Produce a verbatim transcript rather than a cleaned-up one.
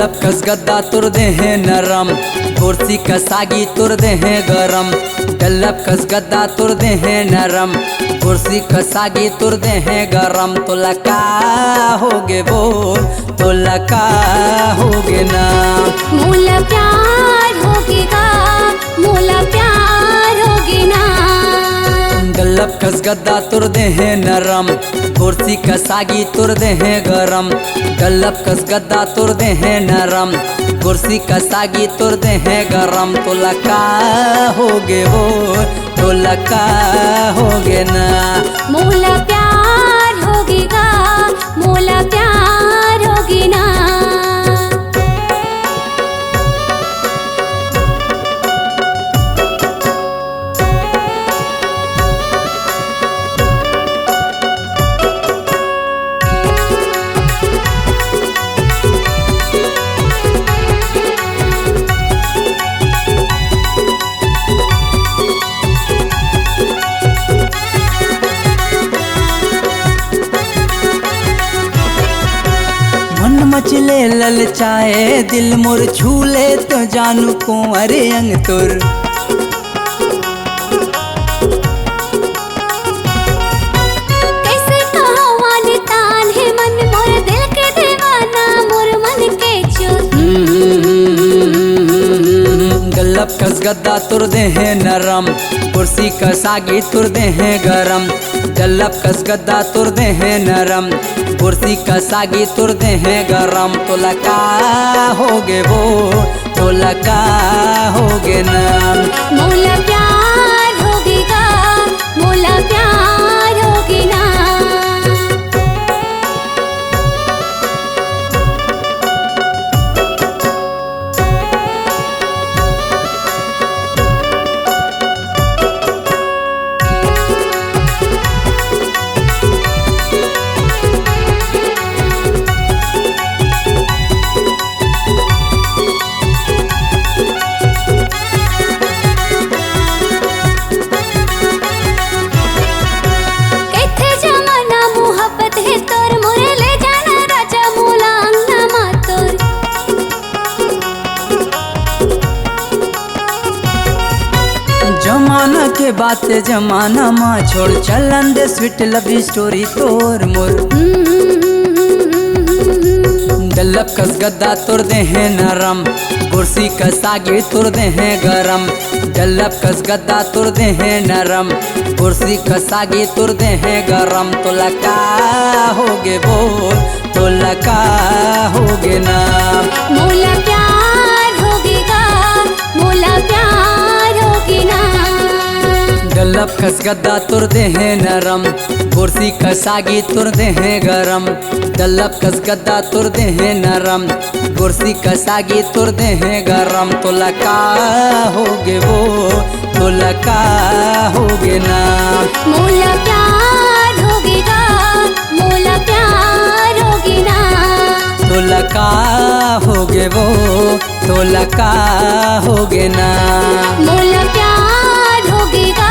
डल्लब कस गद्दा तोर देहे नरम, गोरसी कस आगी तोर देहे गरम। डल्लब कस गद्दा तोर देहे नरम, गोरसी कस आगी तोर देहे गरम। तोला का होगे बोल, तोला का होगे ना? मोला प्यार होगे गा, मोला प्यार होगे ना। डल्लब कस गद्दा तोर देहे नरम, गोरसी कस आगी तोर देहे गरम। डल्लब कस गद्दा तोर देहे नरम, गोरसी कस आगी तोर देहे गरम। तोला का होगे वो, तोला का होगे ना? मोला प्यार होगे गा, मोला प्यार होगे ना। मन मचले ललचाए दिल मोर, छू ले तो जानू कुंवर अंग तोर। कैसे कहां वाली तान हे मन मोर, दिल के दीवाना मोर मन के चोर। डल्लब कस गद्दा तोर देहे नरम, गोरसी कस आगी तोर देहे गरम। डल्लब कस गद्दा तोर देहे नरम, गोरसी कस आगी तोर देहे गरम। तोला का होगे वो, तोला का होगे ना? मोला प्यार होगे गा, मोला प्यार होगे ना। कथे जमाना मुहब्बत हे तोर, मोरे ले जाना राजा मोला अंगना मा तोर। जमाना के बात जमाना मा छोड़, चलन दे sweet love story तोर मोर। डल्लब कस गद्दा तोर देहे नरम, गोरसी कस आगी तोर देहे गरम। डल्लब कस गद्दा तोर देहे नरम, गोरसी कस आगी तोर देहे गरम। तोला का होगे बोल, तोला का होगे ना? मोला प्यार होगे गा, मोला प्यार होगे ना। डल्लब कस गद्दा तोर देहे नरम, गोरसी कस आगी तोर देहे गरम। डल्लब कस गद्दा तोर देहे नरम, गोरसी कस आगी तोर देहे गरम। तोला का होगे वो, तोला का होगे ना? मोला प्यार होगे गा, मोला प्यार होगे ना। तोला का होगे वो, तोला का होगे ना? मोला प्यार होगे गा,